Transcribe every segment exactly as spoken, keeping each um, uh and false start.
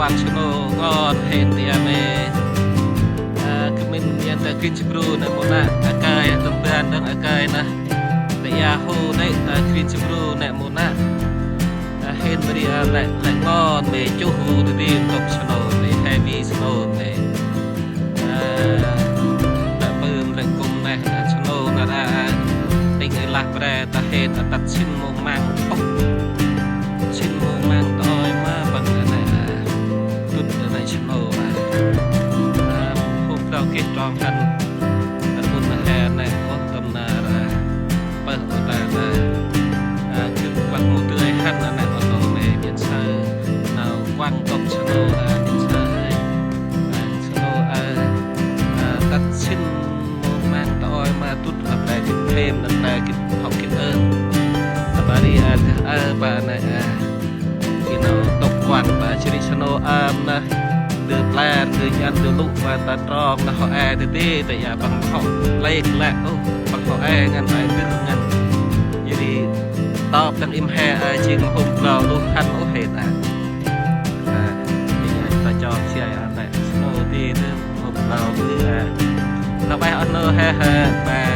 Păng snow ngon hên ti a me. A, kơ mĭn mian ta Greensboro nê mô nê, a kơi tâm ban đăng a kơi nê. Ti a hô nê ta Greensboro nê mô nê. A, hên mri a lĕ, lĕ ngon me chuh hô ti di ntŭk snow me, heavy snow me. A, lĕ pơm lĕ kŭm nê, a, snow nê ra, a, tĭng i lah pre ta hên a tât sĭn mông măng pŭk. Sĭn mông măng ta ơi ma păng a nê, a, tŭt a nê snow a. A, hôm prao geh trong hăn. A, tŭt na he nê, ôh, tâm na ra. Pơh ôh ta ta. A, gĭt păng mâu dơi hăn a nê ôh nô nê, miên saơ. Nau quăng tŭk snow a, miên saơ. A, snow a, a, tât sĭn mông măng ta ơi ma tŭt a pre gĭt thêm, a pre gĭt hŏk gĭt ơn. Ta ba ri a, a, ba nê a. Gĭt nau tŭk quăng ba sri snow ơm nê. Ndơ pler, ndơ nhăn, ndơ lŭ ba ta trong nê hŏ e ti ti, ta ya păng hŏ lek lek, ôh, păng hŏ e ngăn, ai dơr ngăn. Jêh ri tŏp tăng im he, a, jêng hôm prao lu hăn ôh he ta. A, jêh ri ta cho sia a, ta snow ti ndơ hôm prao bư a. Nau bai ôh nô he he, bai.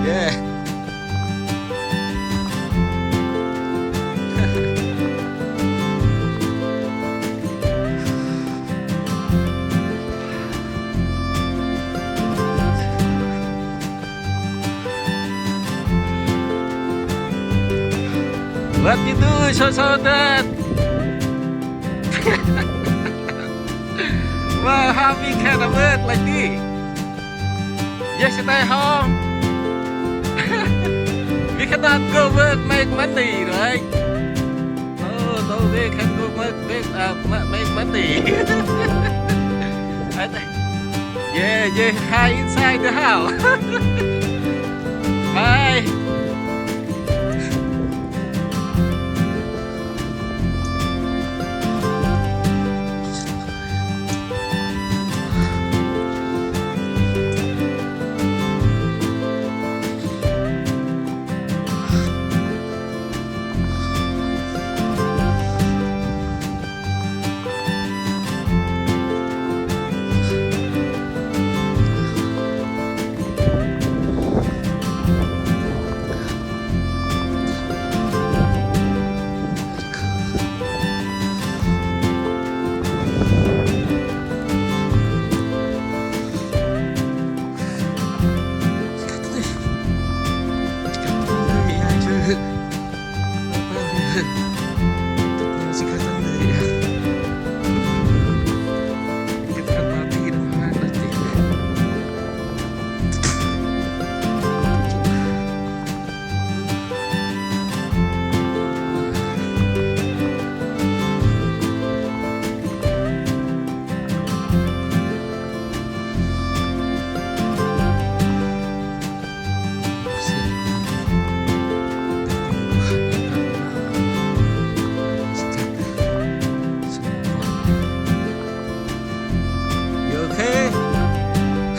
Yeah. What you do, so so that? Wow, how we can work like this? Yesterday home. We cannot go work, make money, right? Oh, no, we can go work, make, uh, ma-, make money. I think, yeah, yeah, hide inside the house. Bye.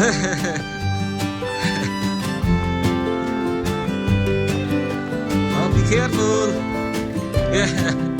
Oh, be careful. Yeah.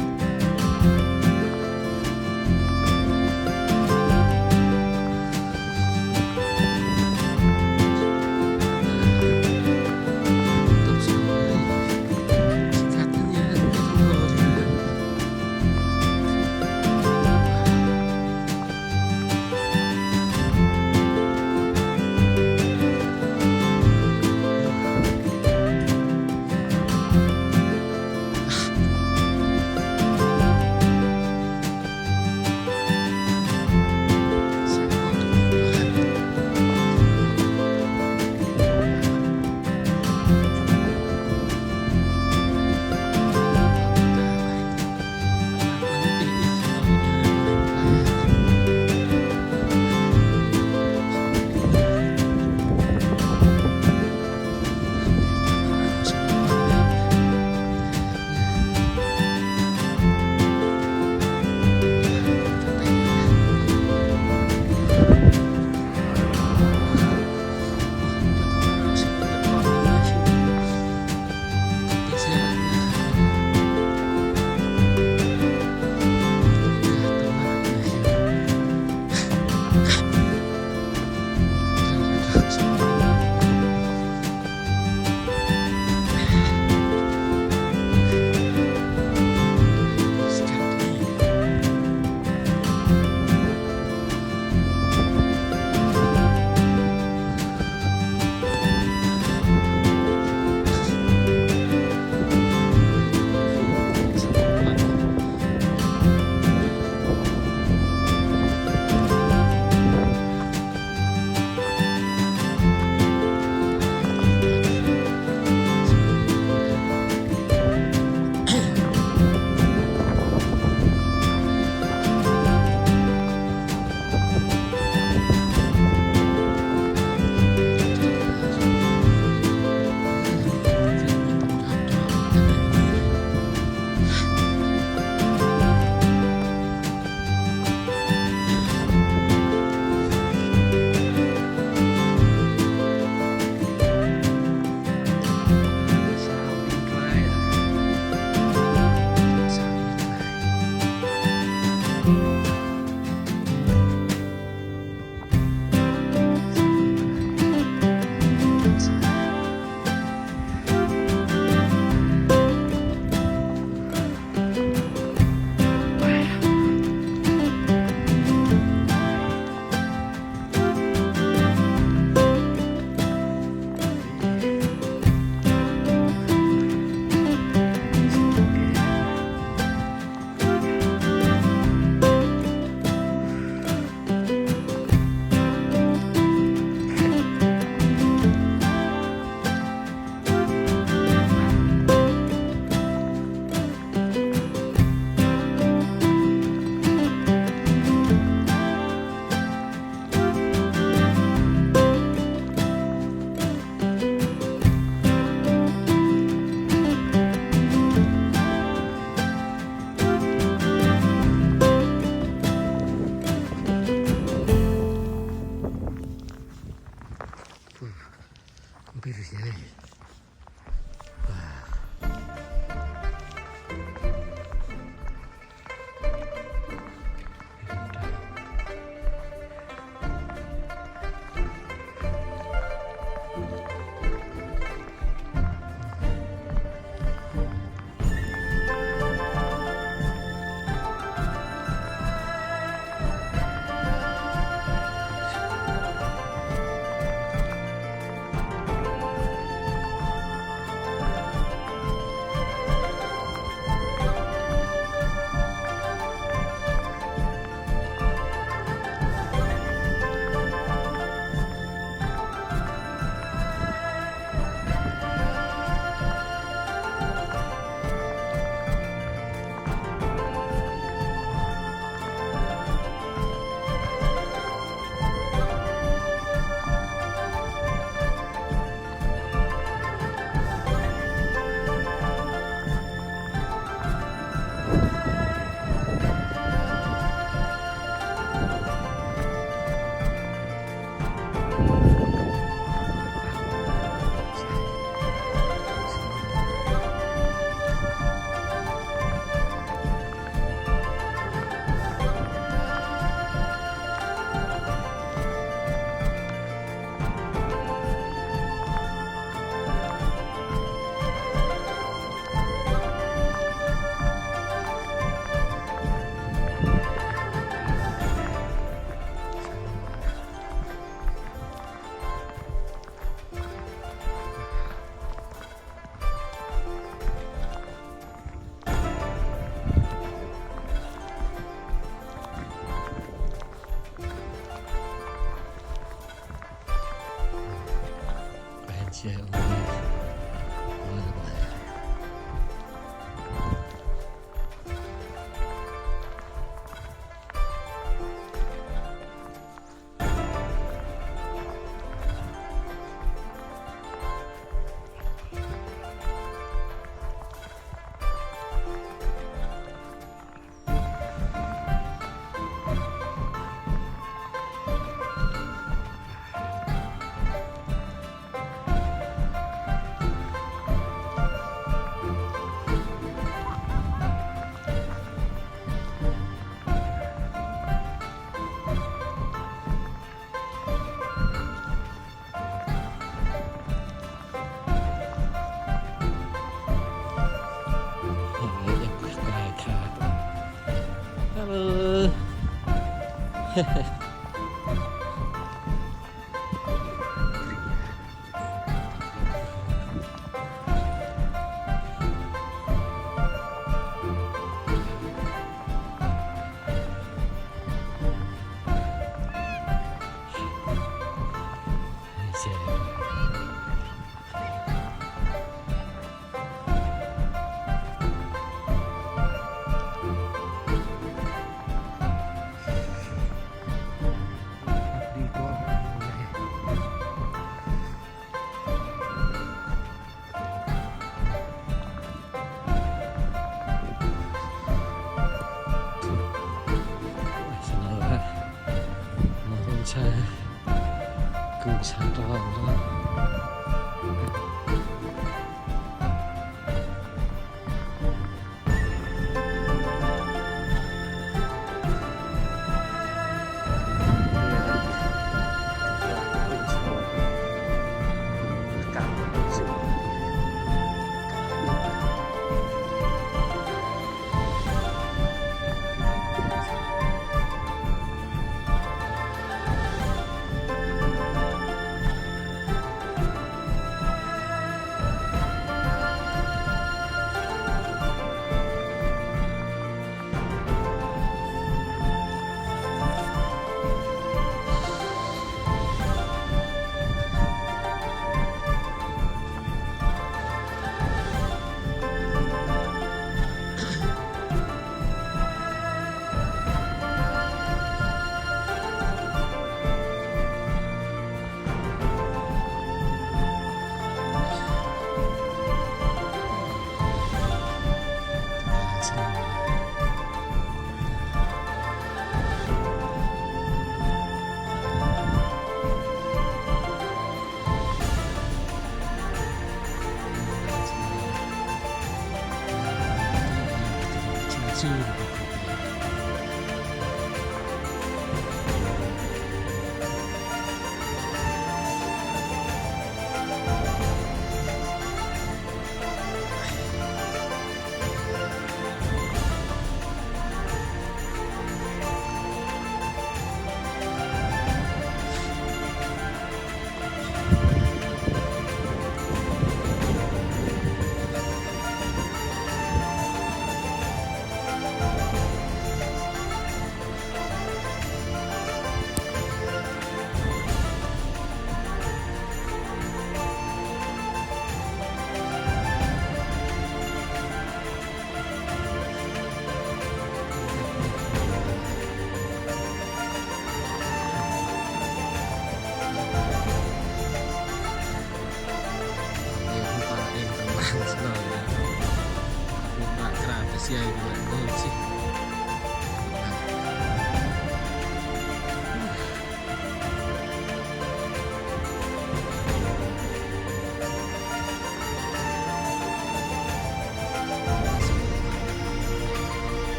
Hello.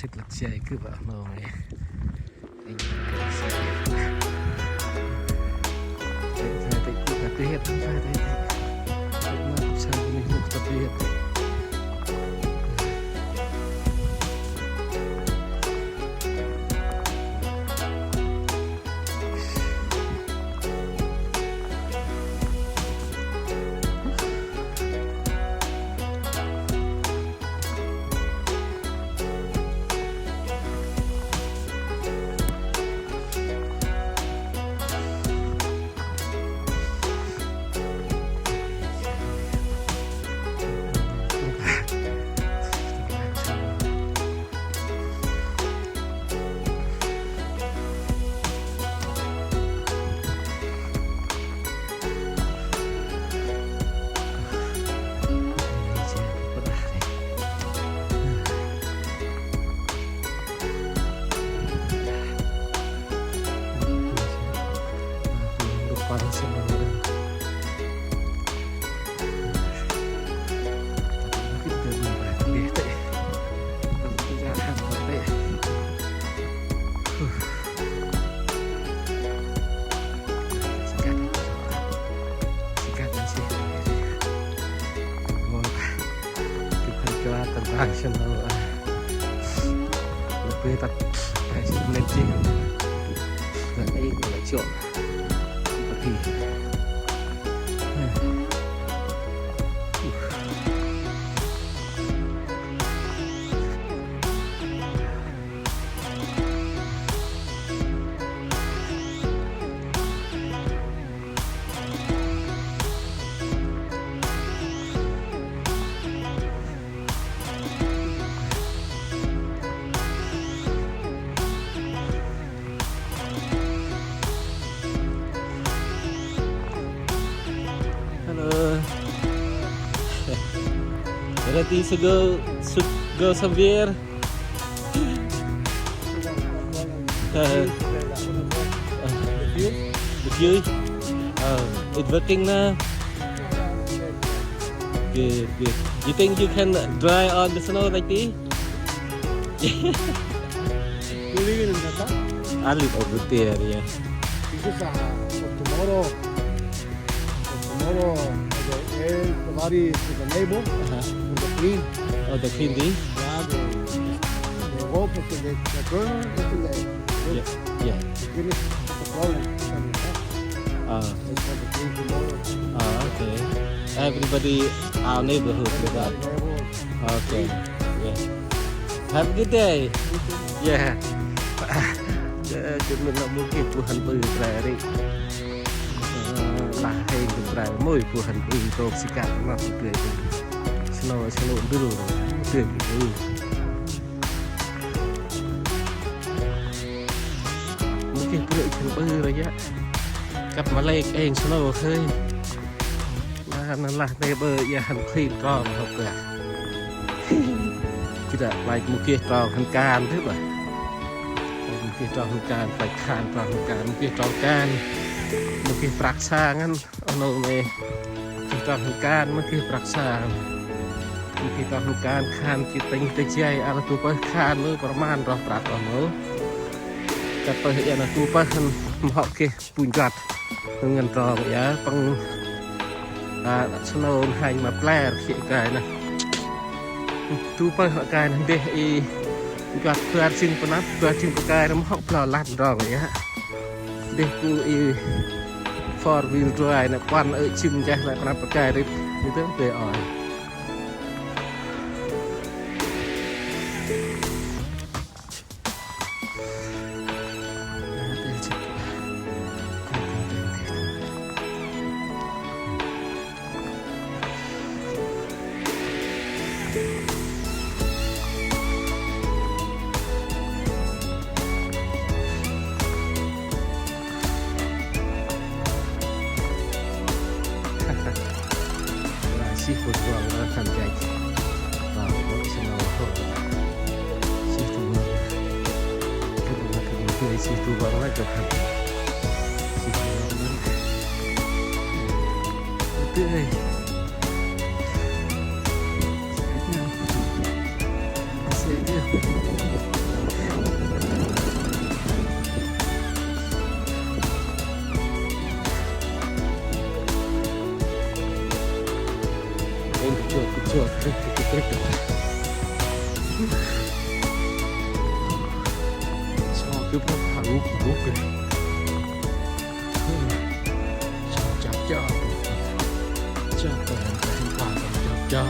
Thịt lật xe cứ bảo nô này. Anh lật xe. Anh phải thấy cũng là tuyệt, anh phải thấy thấy. Nó sao mình không tập luyện. Chụp hình cho tận tay xem đâu. Lebih tak, phải xem lên chi. Là đây là chuột. Thì Hello. Ready to go, to go somewhere? Uh, the view? Uh, it working now? Good, good. You think you can drive on the snow like this? You live in Jakarta? I live over there, yeah. This is, uh, for tomorrow. For tomorrow, the, everybody to the neighbor, uh-huh, to the clean. Oh, the clean day? Yeah, they, they go for the, the burner, it's in the, yeah, yeah, finish the problem. Ah. It's for the clean tomorrow. Ah, okay. Everybody, our neighborhood, like that. Everybody neighbor. Okay. Yeah. Have a good day. Yeah. Ơ, jêng mĭn lah mâu geh bu hăn ƀư brai ri. Ơ, lah hên ƀư brai mâu bu hăn ƀư tôk si kă ma bu tui. Snow, snow ndŭl, tui bu. Mâu geh bu hăn ƀư ri yă. Kăp ma lek êng snow hơi. Lah, năn lah nê bơ, ya hăn khĭn trong hŏ kơ. Jêh dah, like, mâu geh trong hăn kan dih bah. Like, mâu geh trong hăn kan, like, khan trong hăn kan, mâu geh trong kan. Mâu geh prăk sa ngăn, oh no, mâu geh trong hăn kan, mâu geh prăk sa. Mâu geh trong hăn kan, khan, kĭt tĭng tê jay, ala tu pơh khan, mâu, prăk man, roh prăk, oh no. Kăt pơh, ya na tu pơh, hăn, mâu hŏ geh. Bu nchuăt ngăn trong ya, păng, a, snow hanh ma pler khĭ kai nơh. Tu pơh hŏ kai nơh deh i nchuăt kuar jâng pơnăp, kuar jâng pơkai nơh mâu hŏ blau lăn trong ya. Deh bu i four wheel drive nơh kuăn ơ jâng jeh lĕ pơnăp pơkai rip, i tơ deh ơi. Lah, sih, bu tuang lah, kan, guys. Lah, bu sih, nau, ho. Sih, tu, lah. Kan, lah, kan, sih, tu, bang, lah, kan. Sih, tu, bang, lah. Betul, eh. Sih, tu. Sih, tu. Kênh chua, kênh chua, kênh chua, kênh chua. Sao cứ bắt thả úp, úp kìa. Sao chạp chạp. Chạp, chạp, chạp, chạp.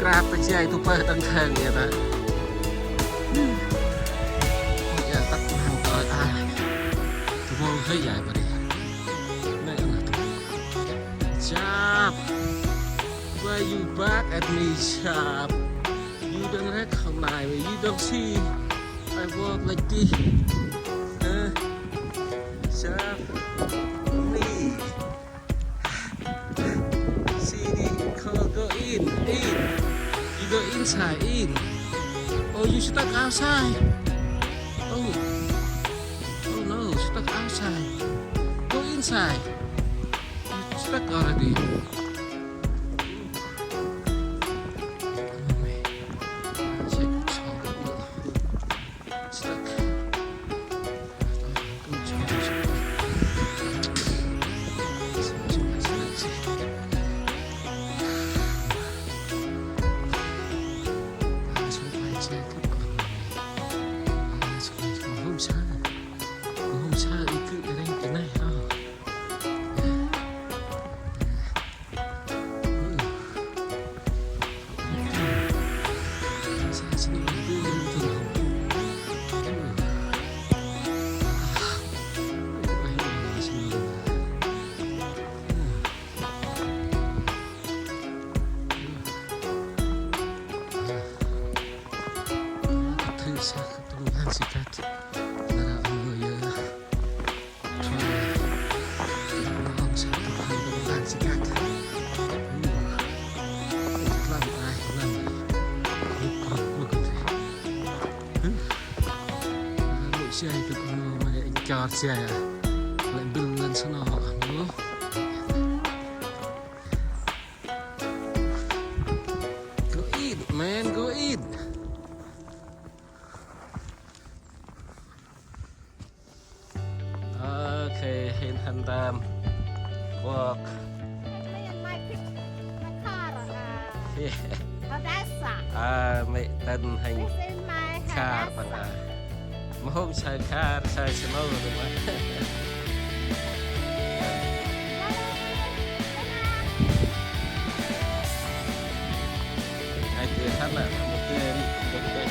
Krap ta jai tu pơh tăng khang ya ta. Ya, tăk hang tơi a. Tu mong hơi ya bari. Nai ana tu. Chap. Why you bark at me, Chap? You don't recognize me. You don't see I walk like this. Huh? Chap. Me. See the car, go in, in. You go inside, in. Oh, you stuck outside. Oh. Oh no, stuck outside. Go inside. You stuck already. Chor siai a. Lĕ bil ngăn snoh. Go eat, man, go eat. Okay, hên hăn tơm. Walk. Me and my pic-, my car, uh, Hadassah. A, mê̆ Tân hên. This is my car Hadassah. Păng a. Ma hôm saơ car, saơ snow dơm a. Ai tê hăn a, ma tê ri, dek dek.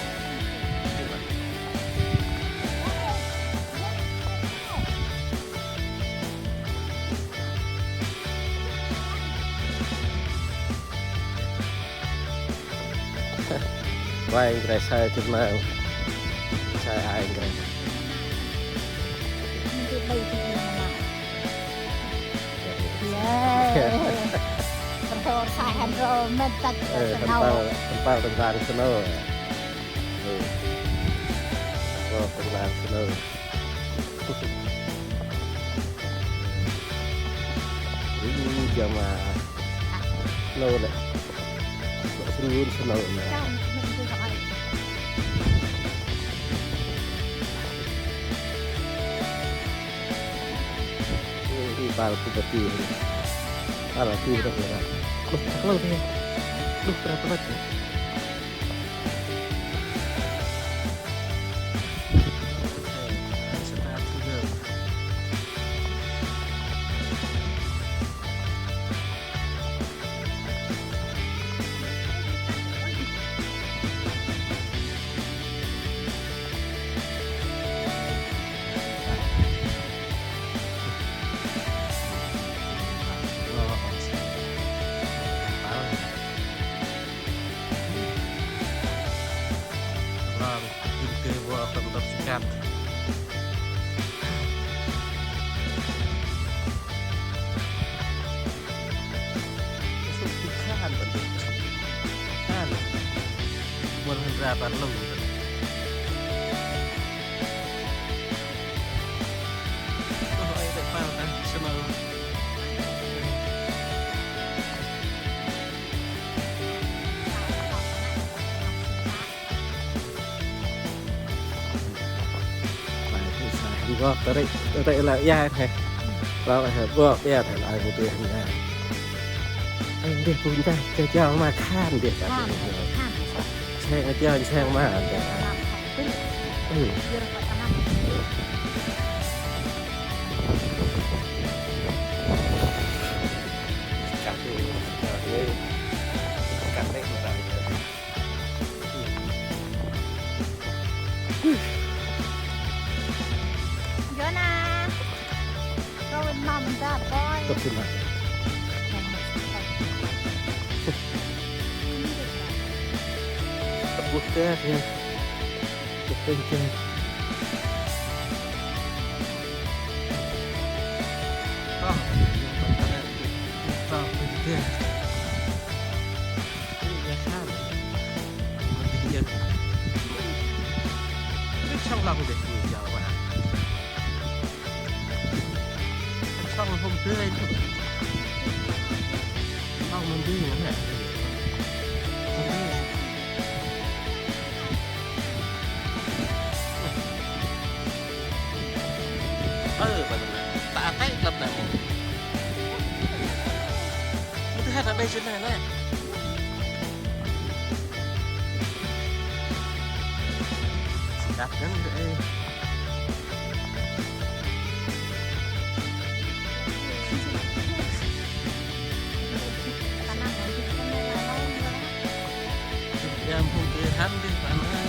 Vay ngre saơ tĭt ma. Saơ ai ngre. Ơ, hăn pal, hăn pal tơm tang snow. Ơ. Ơ, tơm tang snow. Ui, jama. Snow lĕ. Snow, snow lĕ. Ui, pal ku bati. Pal ku bati. Duh, snow lĕ. Duh, berat banget. Sụp sụp khan bân tê. Khan. Muôn hăn ra păn lŭng bân. Ôi, ôi, tê pal ta, sơ mơ. Bok tơ rê, tơ rê la ia he. Bok he, bok ia he, la ai bu tê he. Ai ndeh bu ndeh, cha jao ma khan ndeh. Khan, khan. Seng jao, seng ma ndeh. Khan. Ư. Cặp đi, cặp đi, cặp đi. Jonah, go with mom and dad, boy. Tập xin lại. Tập quốc tế kìa. Tập quốc tế. Tập quốc tế. Sông lăng deh, ui, jao ma. Sông hôm tươi. Sông hôm tươi nè. Ơ, bân ta tê lăp nè mô. Mô tê hên ta đây sân nè nè. Skat ngăn ê. Em hôm tê hăn deh, bân ơi.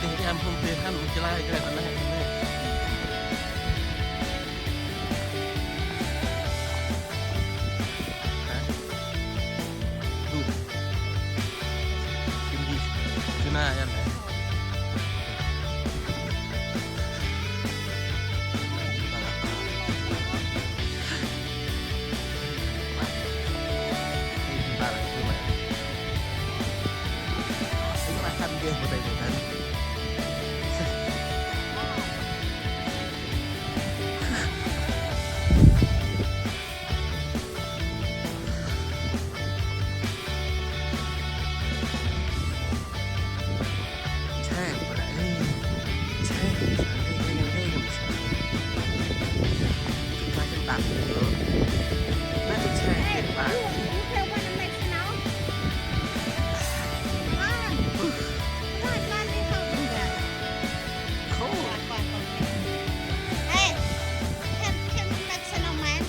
Deh em hôm tê hăn, chlai, chlai, bân ơi. Hả? Ui. Sini, sini em nè. Hey, you, you can wanna mix it now? Come on. Come on, let me help you guys. Cool. Hey, can, can we mix it on mine?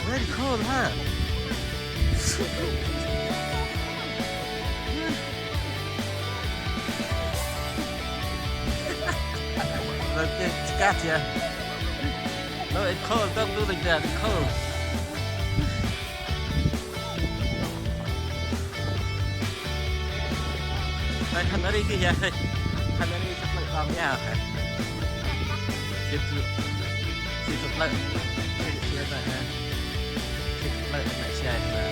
Very cold, huh? Look, it's got you. No, it's cold. Don't do like that. It's cold. Hơi, hăn ri gih ya, hơi. Hăn ri sụp lơ kong ya, hơi. Sụp, sụp lơ. Sụp lơ, hơi. Sụp lơ, hơi, sụp lơ, hơi.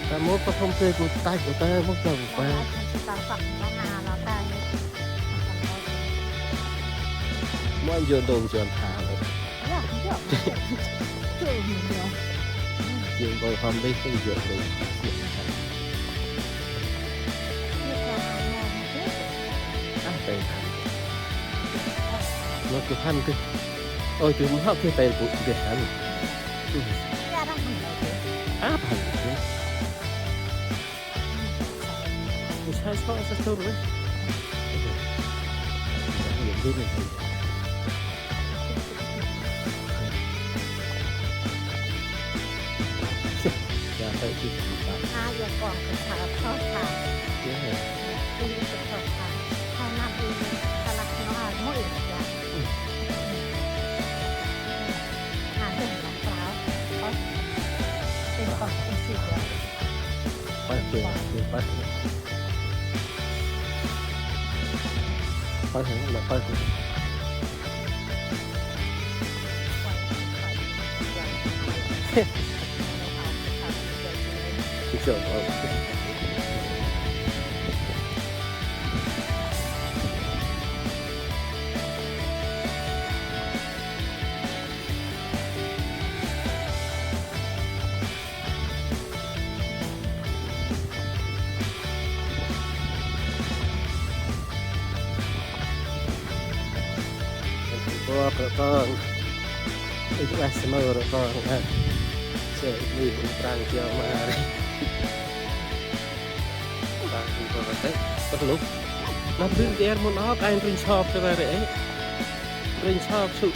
Ta mô ta hôm tê gŭ tach ta mô ta gŭ pa. Mô anh jŏ dông jŏ tha lĕ. Jŏ bol hom bêh tê jŏ dông. Ah, tê tha. Mô kơ hăn kơ. Ôi, kơ mô hŏ kơ tê bŭ bêh hăn. Ah, hăn kơ. Sai so sa sur. Ya, phải chứ. Ha, ya, con cứ thở thở thở. Đi cứ thở thở. Thở nằm đi, thở lắc nó mũi ya. Ha, đừng có thở. Có. Đừng có thở. Păi, păi, păi. Păi, păi. Good job, oh. Bok rơkong. Ih, ueh snô rơkong, ah. Sê ih, ih, prăng kiao ma rê. Prăng kiao ma rê. Perlu. Năp dưng tiar môn ôk, ai rinh sop tơ rê. Rinh sop sŭ.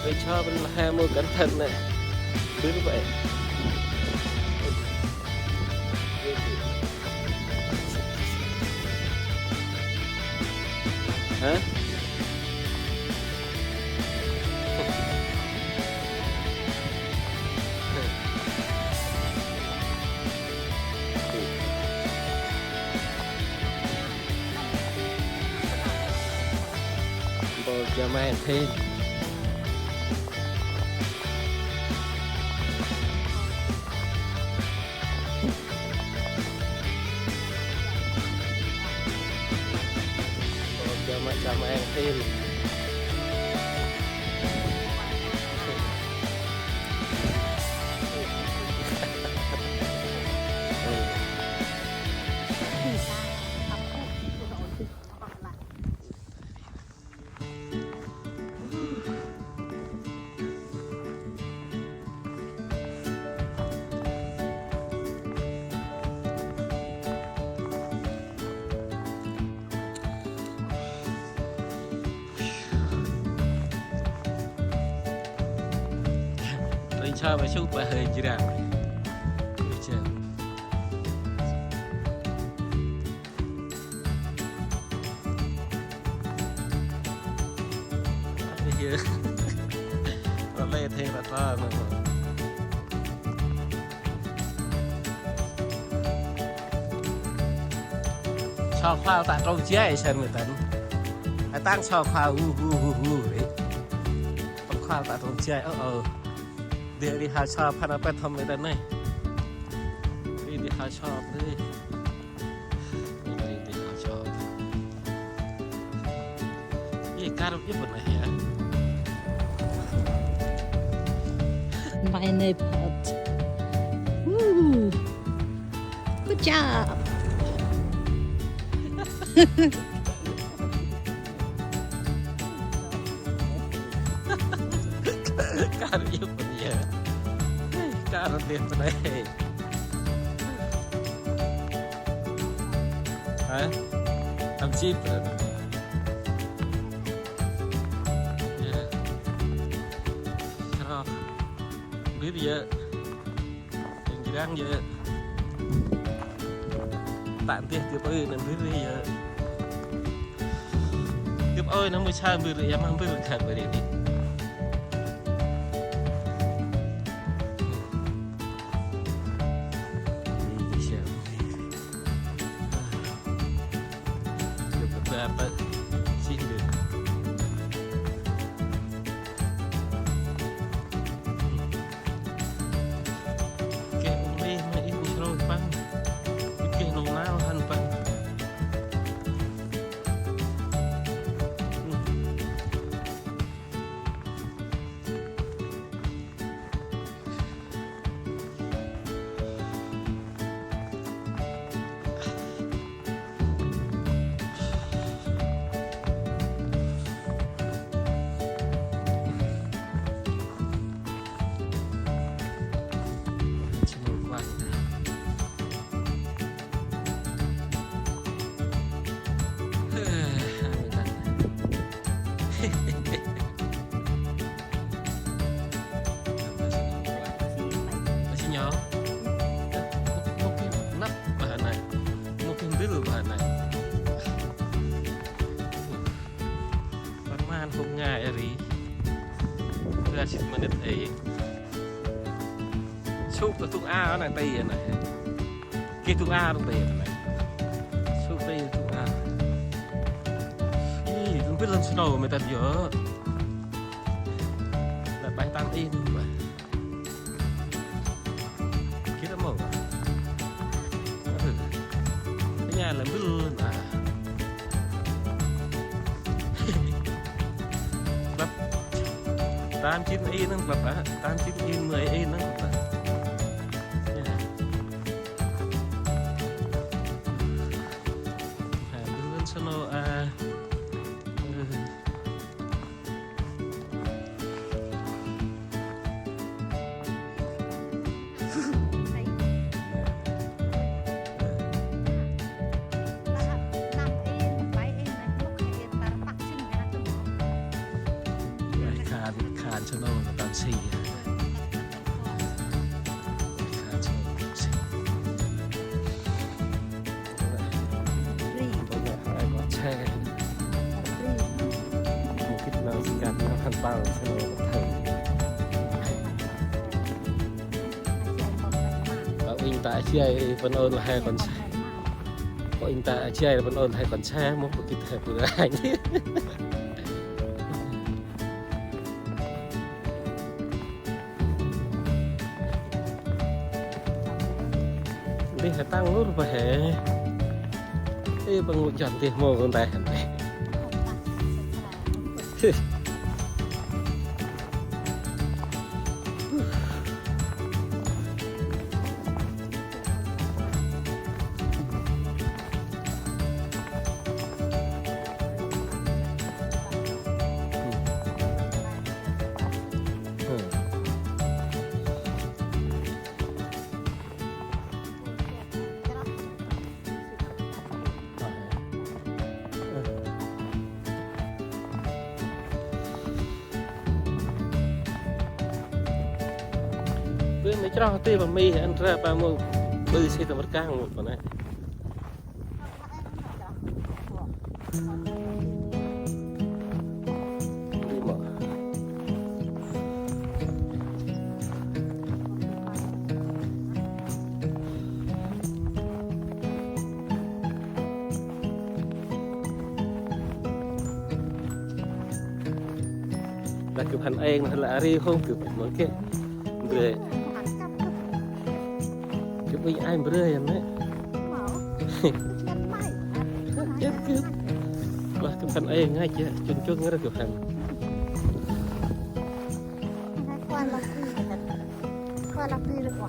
Ê, cho bên là hai mươi cẩn thận nè. Bưng vậy. Hả? Bol jam ai thêm. Bol jam ai, jam ai thêm. Ri nsa ba sŭ ba hơi jrang. Ri nsa. Ri hiê. Ră lĕ thê ră ta nơ. Sŏ khual ta trôk jay sân mơ tăn. Ai tăng sŏ khual hu hu hu hu ri. Păng khual ta trôk jay, ơ, ơ. Dê ri ha sŏ phan a pet thăm mơ tăn nê. Ri dê ha sŏ ri. Ri dê ha sŏ. Ê, kar ôp yơh bơh nây hă? Mai nây phật. Chao. Kar yŭp pơ nê. Kar yŭp pơ nê. Hả? Ăn sip. Ơ. Mbĭt yơh. Jrăng jrăng yơh. Tă nti tip ơi nơm mbĭt yơh. Tip ơi nơm mui sa mbĭt yơh, mah mbĭt khan mbĭt. Ơ, yơh, bơh bơh sih ndơ. Geh ung meh ma ih ung srôi păng. Geh nông nau hăn păng. Asi nyo. Mungkin năp bah nai. Mungkin bil bah nai. Pơman hôm ngai ri. Dah sit minit ai. Suk ta tung a nai tê nai. Geh tung a rŏng tê nai. Suk tê tung a. Ih, lŭm bil lŭm snow mê tât yơh. Lĕ bai tăng in ba. Gĭt mâu. Ơ. Tơ nha lĕ mbĭl nă. Klăp. Tam jĭt i nâng klăp a. Tam jĭt i mười i nâng klăp a. Ơ. Ha, mbĭl lŭm snow a. Ơ. Khan, khan snow tăm si. Khan snow tăm si. Ri. Ri. Ri. Một kít nau si khat nau hăn pal snow tăm si. Ba uinh ta achiai pơn ôn la hai kon sa. Ba uinh ta achiai pơn ôn hai kon sa, mâu kit hai pơ rai. Ndih tăng lur ba he. Ê, păng ngụ chọn ndih mâu kon ta hăn ndih. Bơ mê chroh tê ba mê ăn ra ba mô bơ si tâm rkang mô pa nê. Lah gâp hăn êng lah, lah a ri hôm gâp mâu geh. Mbrơi. Gâp uih ai mbrơi a nê. Gâp, gâp. Lah gâp hăn êng ngai jêh, chun chun ngăn gâp hăn. Khoa lah pi, khoa lah pi lah khoa.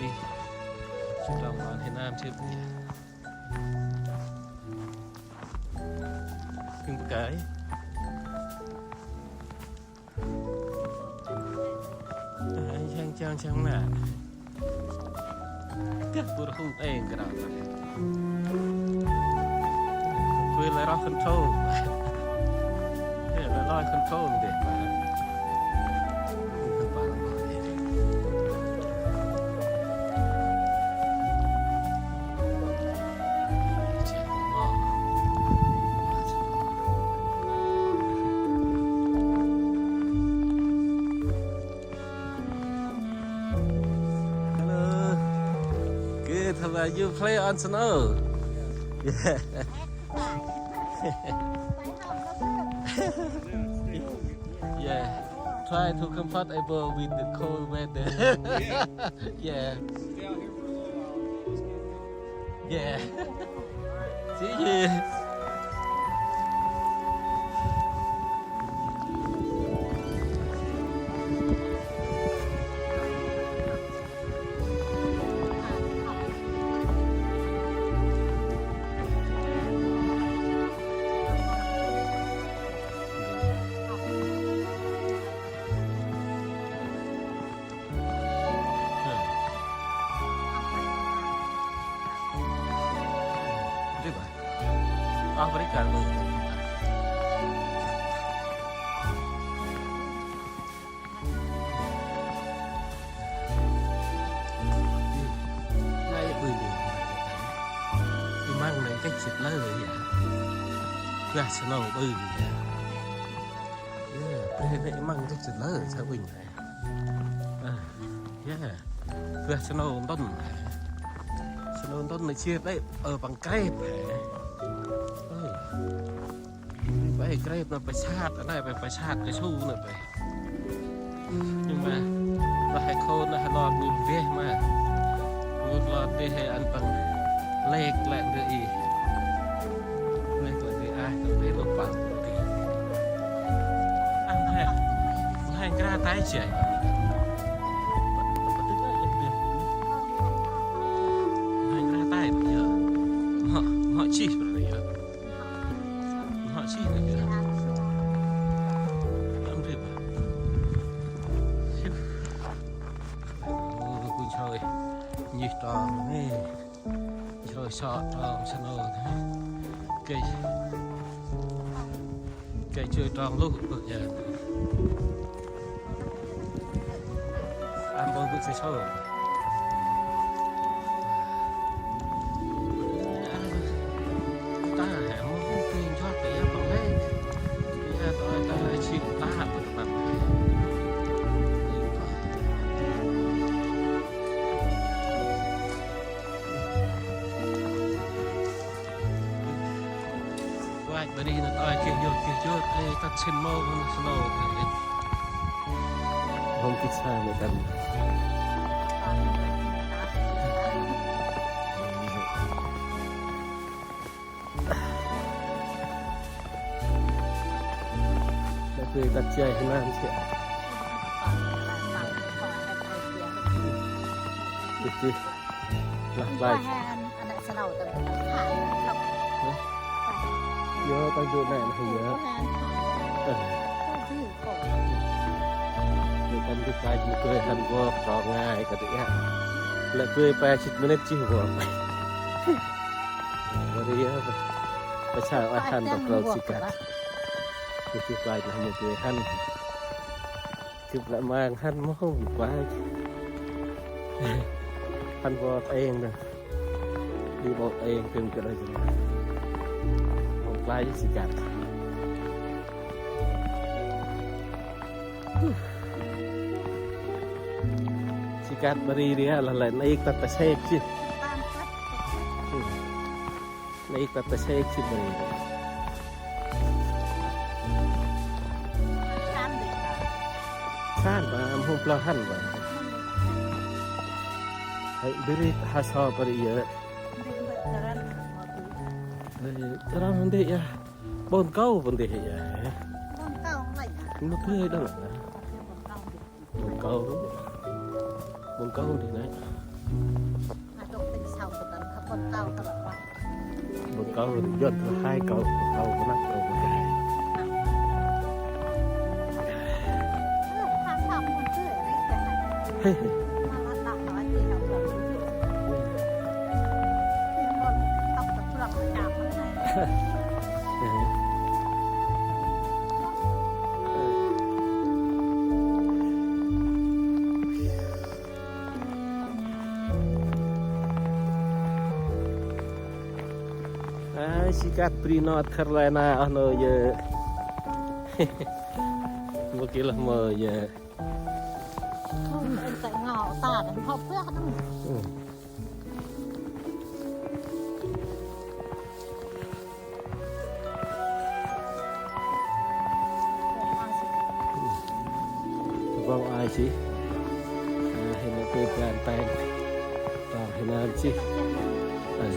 Ih, sŭt trong ƀon hê nơm sĭt. Hưng bơh kơi. Chang chang chang na. Kah bur hung eng kra. Bur lai roh control. Ê, lai roh control dê. Hello. Good. How about you? Play on snow. Yeah. Yeah. Try to comfortable with the cold weather. Yeah. Yeah. Stay out here for a little while. Let's get there. Yeah. See you. Africa luôn. Nây ƀư. Ê, măng nây kêch sĭt lơ yơh. Gah snow ƀư yơh. Yơh, ê, nây măng kêch sĭt lơ, sa ƀư nây. Ơ, yơh. Gah snow ntŭn. Snow ntŭn nây sĭt lơ, ơ, păng krêp. Ơ. Păng krêp nây păng sat, a nây păng, păng sat kasu nây păng. Nhưng mà, nây he khôn nây he lor ngŭt veh ma. Ngŭt lor tê he ăn păng lek lĕ ndơ i. Lek lĕ ndơ i, a, tơ tê lôk păng tê. Ăn he, he kra tay jay. Păng tê lĕ ndơ. Chih bra nây yơh. N'ho chih nây yơh. Ăn rê ba. Ôi, kŭnh choi. Nhih trong nây. Choi sŏ trong snow nây. Kê. Kê choi trong luh bơh yơh. Ăn bơh bơh choi sŏ. Ta hẻm mô hông pin chót ta yơh păng lê. Yơh ta ta chim ta bơh bơh. Vach bơh ri nơh ta keh yơh keh yơh. Ê, ta chim mô hông snow. Hông kih sa mê tâm. Dah tui tat jai hê nam sĭ. Ih, ih. Lah, lai. Hê, anak snow tâm. Hah? Yơh, ta dôl nê, hê, yơh. Hê. Hê. Ê, tâm kih kai mâu geh hăn vok, trong ngai kơt yơh. Lĕ geh pe jê̆t minit jêh vok. Bri yơh, pe sa ueh hăn vok, trong si kăt. Geh geh pe jê̆t mâu geh hăn. Geh lĕ mang hăn mâu hông pe. Hăn vok êng nơh. Đi bộ êng tưng kơ đây. Một lái si kăt. Si kăt bri ri lah lĕ nây tat ta sek jêh. Nây tat ta sek jêh bri. San ba, mâu hông blau hăn ba. Hơi, bri ha so bri yơh. Ê, răm ndê yơh. Ƀon kâu ƀon ndê yơh. Mâu geh đŏng. Ƀon kâu. Ƀon kâu ndê nê. Ƀon kâu ndê, Yuăn thơ hai kâu, kâu mnăk, kâu mnăk. Ai, si kăt bri North Carolina oh nô yơh. Mâu geh lah mơ yơh. Không, em tại ngõ ta đang học biết lắm. Ừ. Vâng, ai chứ. À, hê nơh geh blan peng. Tong hê nơh chứ. À.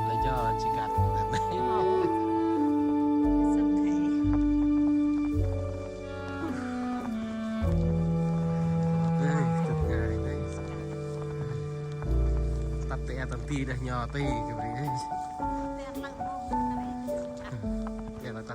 Lĕ jŏ si kăt. Ê, tât ngai tê. Tât tê, tât ti dah nho tê, kơ bri ê. Tê, tât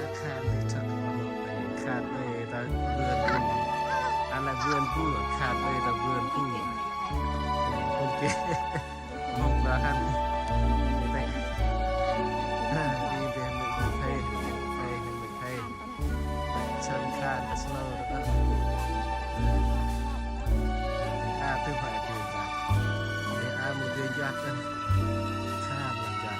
Khan đi chọn, khan đi ta vườn bu. Ăn là vườn bu, khan đi ta vườn bu. Ok. Mong là hăn. Đi đây. Đi đây, mình thầy. Thầy, mình thầy. Sân khan ta slow ta. A, tu phải đi ta. Đi a, một đường dọc ta. Khan dọc.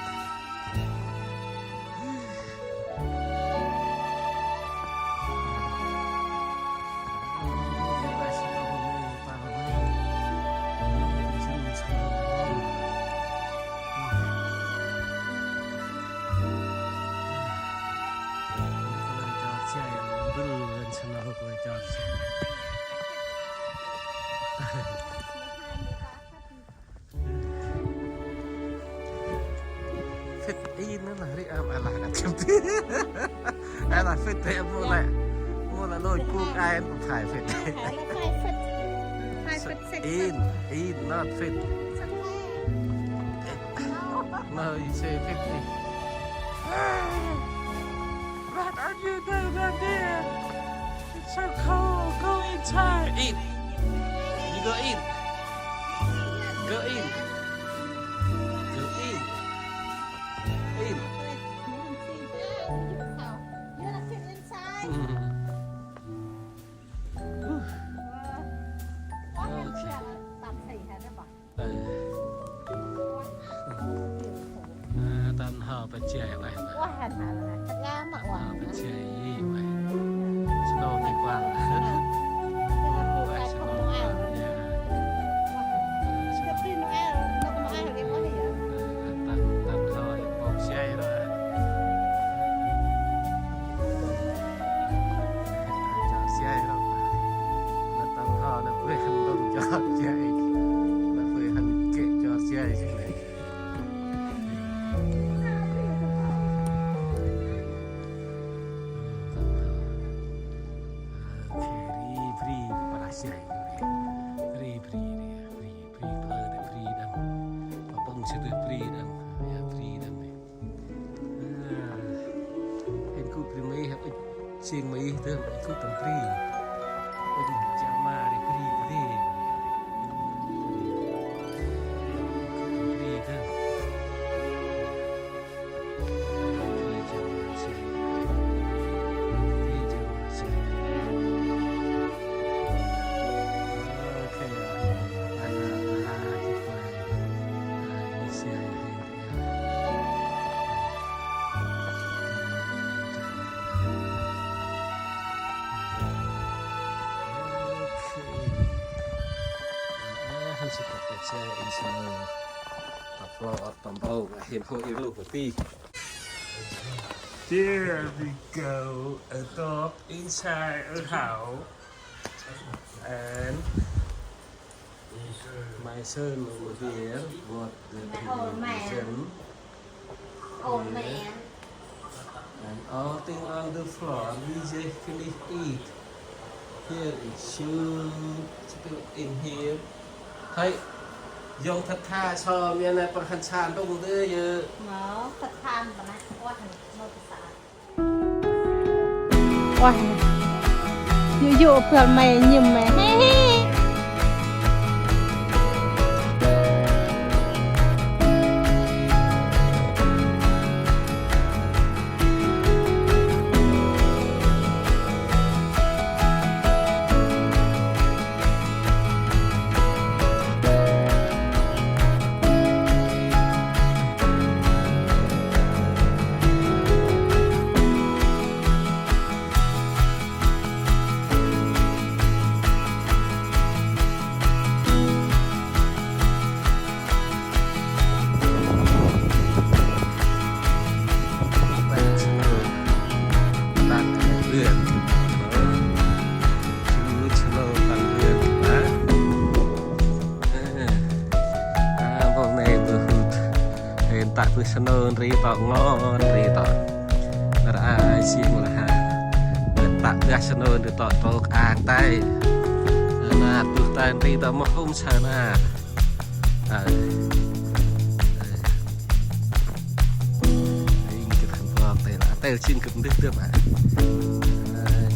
Phit in nă, ri am alah kăt kăt. Alah phit tê, mâu lah, mâu lah lôi kuk ai ăn phai phit. Phai phit. Phai phit sek. In, in, not phit. No, you say phit in. What are you doing down there? It's so cold. Go inside. In. You go in. Go in. Go in. In. You wanna sit inside? Mm. Wah, wah, okay. Tăm thầy hả, nó bảo. Ừ. À, tăm hao bát jai ueh. Ueh, hên hên hên. Tengah mak ueh. Hao bát jai i ueh. Snow di kual. Ueh, snow. Ya. Tăm, tăm hao bát jai ro. Jai ro. Nă tăm hao nă bri hăn tăm jot jai. Nă bri hăn kĕ jot jai. Ri bri para jai. Ri bri, ri bri, bri bri đăm. Papăng sư bri đăm. Ya, bri đăm. Hên gŭ bri mây, hên ŭch jêng mây tơm, hên gŭ tâm bri. Ŭch jama ri bri bri. Bri tơm. There we go, a dog inside a house. And my son over there, what the old man. Old man. And all thing on the floor, we just finish eat. Here is shoe, still in here. Hơi, yong thật tha so, miền này păng khăn sàn đông tê yơ. Nó thật tha mà nó quá, nó thật tha. Ueh, yôk yôk băl may nhĭm may. Hê hê. Bơh snow ndri tŏ ngon ndri tŏ. Nar aơ ai sing lah ha. Bơh tăk bơh snow ndri tŏ trôk ang tay. Nar bơh tay ndri tŏ mâu hôm sa nar. Ai. Ai. Ai, gĭt khân pơk tay lah. Tay sing gĭt ndri tơm ah. Ai.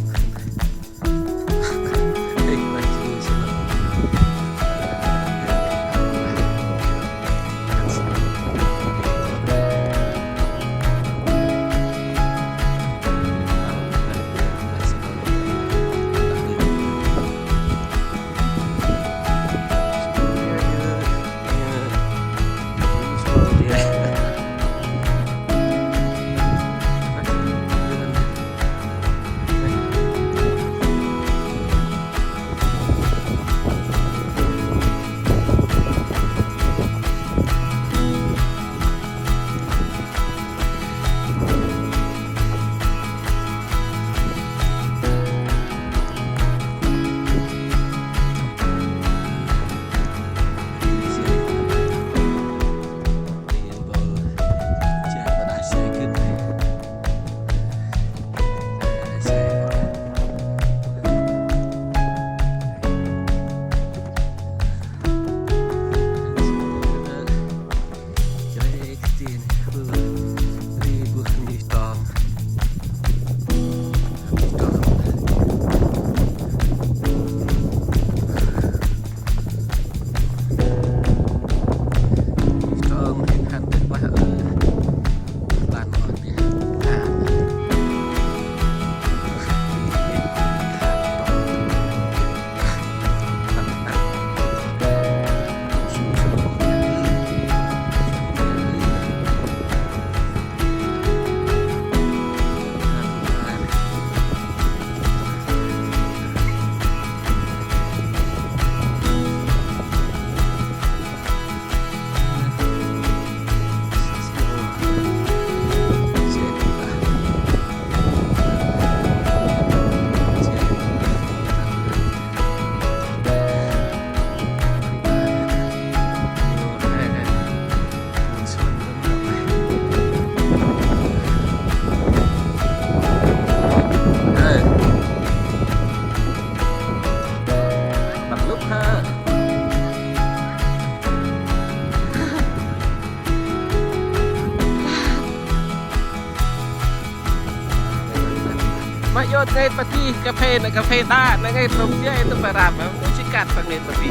Mă yot ngêt pati cà phê nă, cà phê đa nă, ngêt rông jê tŭ pa răm, mô chi kăt pa ngêt pati.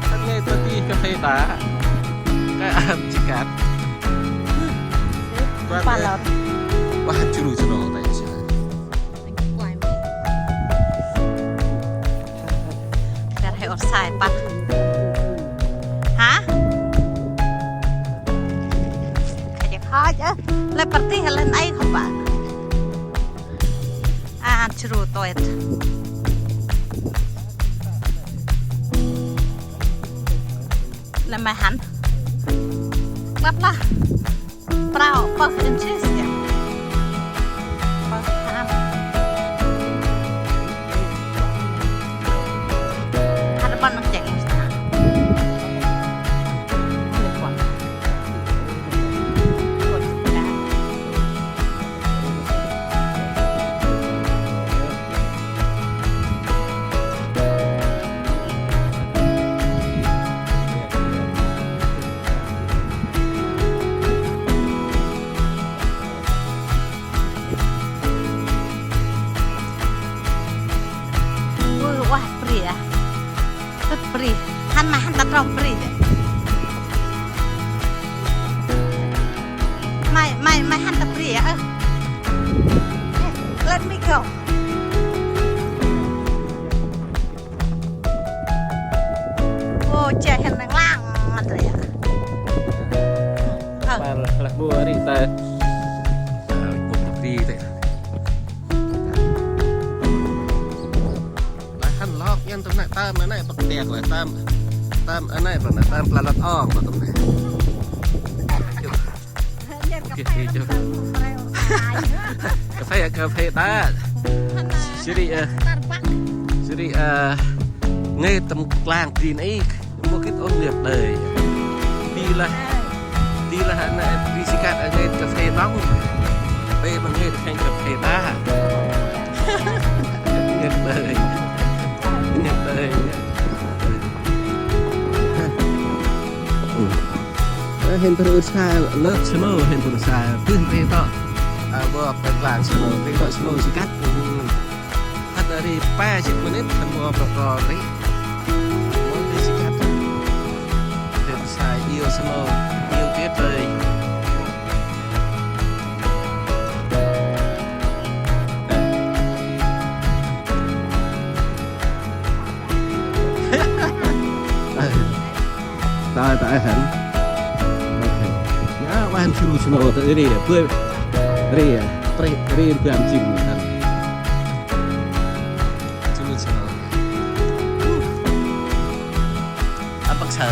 Kăt ngêt pati cà phê đa. Kăt am chi kăt. Palot. Wah, churu churu tay chi. Kar he orsai păt. Hă? Kajak hoj, ơ. Lĕ pơrtih lĕ nai khŏm pă. A, chru toet. Lĕ mai hăn. Klăp lah. Prao, pơh inches ya. Pơh, hăm. Hăn păn nâng chek mesti na. Lĕ păn. Ui, wah, bri ah. Tât bri. Hăn mai hăn ta trong bri dê. Mai, mai, mai hăn ta bri ah. Ơ. Let me go. Ô, che hên năng lang ngăn rê. Ơ. Pal lah bu ari ta. Ơ, bu ari ta. Lah hăn lok yan tŭm nê tơm anei pơk tiak lah tơm. Tơm anei pơk nê tơm pla lăt ong pơk tŭm nê. Kê, kê, chô. Cà phê, cà phê ta. Siri, ơ. Siri, ơ. Ngêt tơm klang bri nê. Mâu gĭt ôh, nhiệt đới. Di lah, di lah ana ri sikat a ngêt cà phê nông. Pe ma ngêt khêng cà phê đa. Nhiệt đới. Nhiệt đới. Ơ, hên pơ sa lơp snow, hên pơ sa, pưh pe tŏ. A, bok pe tlang snow, pe tŏ snow sikat. Hăt a ri pe jêt minit, hên mâu pe tŏ ri. Mâu ri sikat. Hên pơ sa iêu snow, iêu tiết trời. Tơi, tơi hên. Ôkê. Ơ, wan jru snow tơ ri, bơi. Ri, ri, ri, bơi jru hên. Jru snow. Ăp păk sa.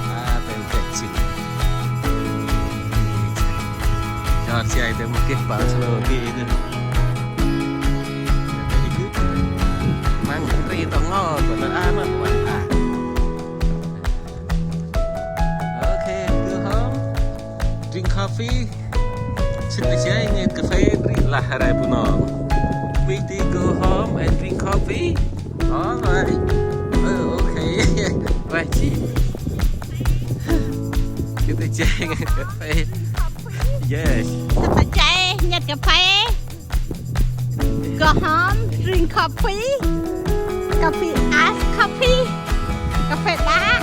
A, tê tê jêng. Jor jay tê mâu geh pă snow geh tê. Măng ri tŏ ngo, bơ tơ a ma kuan a. Ôkê, go home, drink coffee. Sĭt jay ngêt cà phê ri lah rai Bunong. We do go home and drink coffee. All right. Ơ, ôkê. Right. Sĭt jay ngêt cà phê. Yes. Sĭt jay ngêt cà phê. Go home, drink coffee. Coffee, iced coffee. Cà phê đá.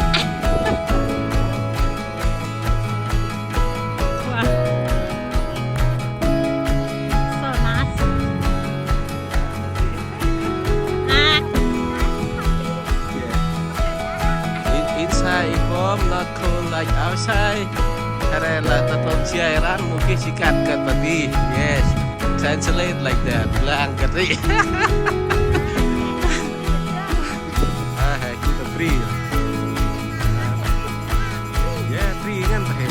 Wow. So nice. À. Yeah. In-, inside is warm, not cold like outside. Hare la ta tôm jay ran mâu geh sikat kơt ta di. Yes. Translate like that. Blang kơt ri. A, he, gŭ ta bri. Yeah, bri ngăn ta he.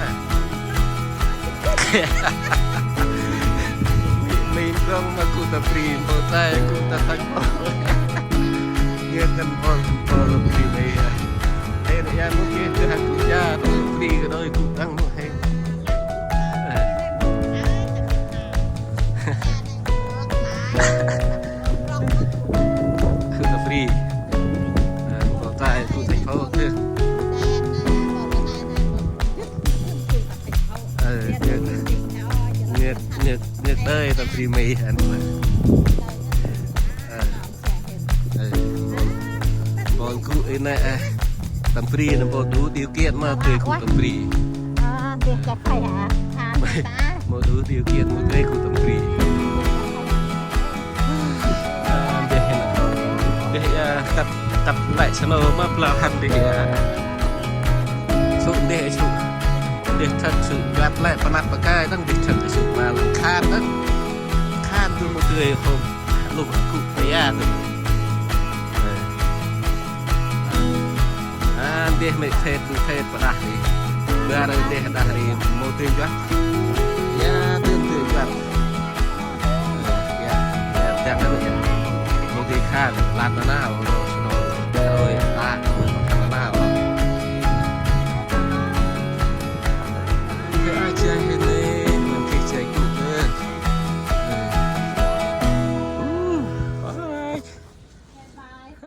A. Mĭn, mĭn dŏng ma gŭ ta bri, mpôl tay gŭ ta tăch mpôl. Ngăn ngăn mpôl, mpôl bri mê a. He, nê, ya, mâu geh, geh gŭ ja, bri kơ đôi gŭ tăng mâu he. Gŭ ta bri. Ơ, mpôl tay gŭ thành phố tơ. Ơ, nhiệt, nhiệt, nhiệt, nhiệt đới ta bri mê ăn. Ơ, ơ, mpôl, mpôl gŭ i nê, ơ, tâm bri nê mpôl đủ điều kiện ma dơi gŭ tâm bri. Ơ, dơi cà phê hả? À, ta. Mâu đủ điều kiện ma dơi gŭ tâm bri. A, ndeh, ndeh, a, tât, tât lĕ snow ma blau hăn ndeh, a. Sŭ ndeh, sŭ. Ndeh tât sŭ, găt lĕ panăp pakai, tăng ndeh tât sŭ ma khan tăng. Khan tu mâu dơi hôm, lŭk gŭ pa ya tu. A, ndeh mê phêt, mê phêt pa đah ri. Bar ndeh đah ri, mâu dơi juăt. Ya, dơi, dơi juăt. Ya, ya, dăng năn ya. Mâu dơi khan, lăn năn nau.